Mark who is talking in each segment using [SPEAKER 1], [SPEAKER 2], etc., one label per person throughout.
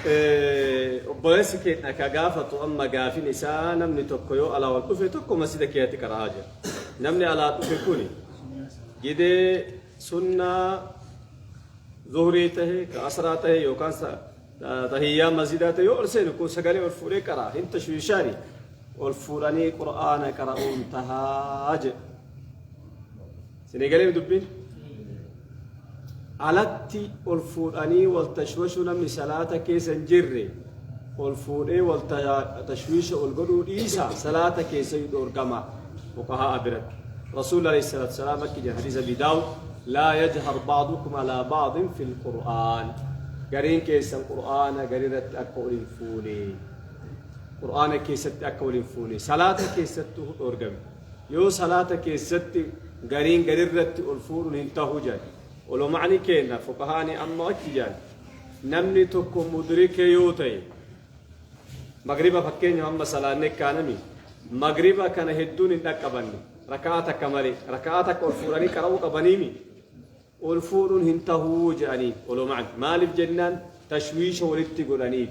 [SPEAKER 1] Obboleessi keenya ka gaafatu amma gaafin isaa namni tokko yoo alaa ol dhufe tokko masjida keessatti qara'aa jira. Namni alaa dhufe kuni gidee sunnaa zuhrii tahe, ka asraa tahe yookaan tahiyyaa masjidaa tahe yoo ol seenu kun sagalee ol fuudhee qara'a. Hin tashwiishaani ol fuudhanii qur'aana qara'uun tahaa jedha. Isinii galee dubbiin? Alatti ol fuudhanii wal tashwashuu namni salaata keessa hin jirre ol fuudhee wal tashwiisha ol godhuu dhiisa, salaata keessa iyyuu dhoorgama fuqahaa biratti. Rasuulli alayhi salaatu salaam akki jedhan, hadiisa Abi Daawud: laa yajhar ba'dukum alaa ba'din fil qur'aan, gariin keessan qur'aana garii irratti akka ol hin fuune, qur'aana keessatti akka ol hin fuune. Salaata keessattuu dhoorgame. Yoo salaata keessatti gariin garirratti ol fuudhuun hin tahu jedhan oloma'ni keenna fuqahaani amma akki jedhan, namni tokko mudrike yoo ta'e, magriba fakkeenyaaf amma salaanne kaanami, magriba kana hedduun hin dhaqqabanne, raka'aa takka malee, raka'aa takka ol fuudhanii qara'uu qabaniimi, ol fuudhuun hin tahuu jedhanii oloma'ni. Maaliif jennaan, tashwiisha walitti godhaniif.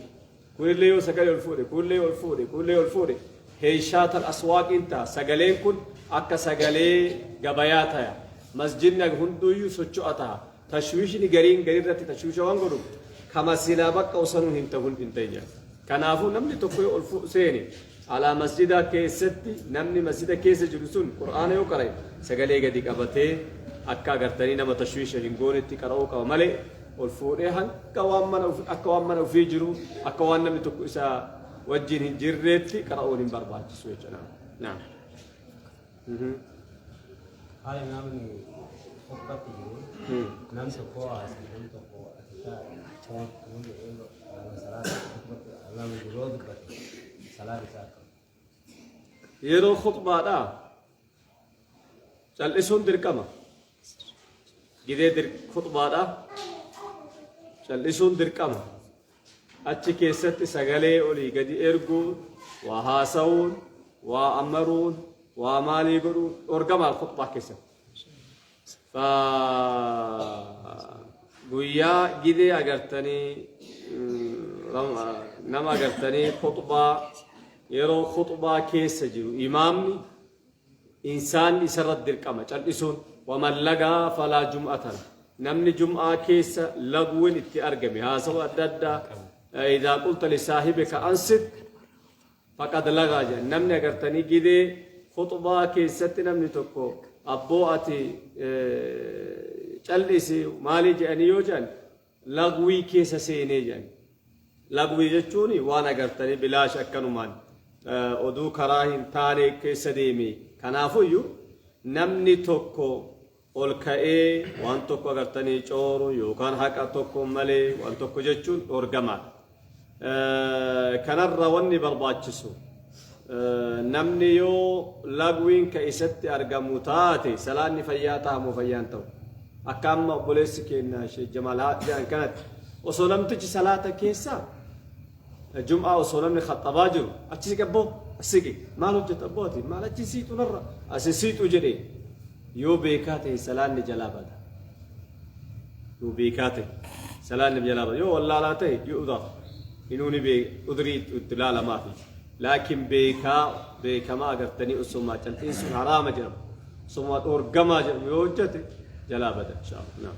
[SPEAKER 1] Kunillee yoo sagalee ol fuudhe, kunillee ol fuudhe, kunillee ol fuudhe, heeshaatal aswaaqiin ta'a. Sagaleen kun akka sagalee gabayaa taya. Masjidni hunduuyyuu socho'a ta'a. Tashwiishni gariin garirratti tashwiisha waan godhuuf kama silaa bakka osanuu hin ta'u hin ta'in jedha. Kanaafuu namni tokko yoo ol seene alaa masjidaa keessatti, namni masjida keessa jiru sun qur'aana yoo qara'e sagalee gadi qabatee akka agartanii nama tashwiisha hin goonetti qara'uu qaba malee ol fuudhee hanga waan mana akka waan mana ofii jiru, akka waan namni tokko isa wajjin hin jirreetti qara'uun hin barbaachisu jechuudha. Naam.
[SPEAKER 2] Haala namni uffatti jiru, namni tokko asii, namni tokko asii taa'e, namni salaata namni yeroo dubbate salaata isaa akka
[SPEAKER 1] Yeroo khutbaadhaa cal'isuun dirqama. Gidee khutbaadhaa cal'isuun dirqama. Achi keessatti sagalee olii gadi erguun, waa haasa'uun, waa amaruun, waa maalii godhuun dhorgamaa khutbaa keessatti. Guyyaa gidee agartanii nama agartanii khutbaa, yeroo khutbaa keessa jiru imaamni insaanni isarratti dirqama cal'isuun. Waman lagaa falaa jum'atan, namni jum'aa keessa lagwin itti argame, haasawa adda addaa, idaa qulta lisaahibika ansit faqad lagaa jedhan. Namni agartanii gidee khutbaa keessatti namni tokko abboo ati cal'isi maalii jedhanii yoo jedhan, lagwii keessa seenee jedhan. Lagwii jechuun waan agartanii bilaash akkanumaan oduu karaa hin taane keessa deeme. Kanaafuyyuu namni tokko ol ka'ee waan tokko agartanii cooru yookaan haqa tokko malee waan tokko jechuun dhorgamaadha. Kanarra wanni barbaachisu, namni yoo lagwiin ka isatti argamu taate, salaanni fayyaa ta'a moo fayyaan ta'u? Akka amma obboleessi keenya Sheekh Jamaal jedhan kanatti, osoo namtichi salaata keessa jum'aa osoo namni khaxabaa jiru achi siqi, abboo as siqi, maal hojjeta abboo ati, maal achi siixu narra asi siixu jedhe, yoo beekaa ta'e salaanni jalaa bada. Yoo beekaa ta'e salaanni jalaa bada. Yoo wallaalaa ta'e yu'udar, inuu ni udrii itti laalamaafi. Laakiin beekaa beekamaa agartanii osuma cal'iinsuun haraama jedhamu, osuma dhoorgamaa jedhamu yoo hojjete jalaa bada, insha Allah. Naam.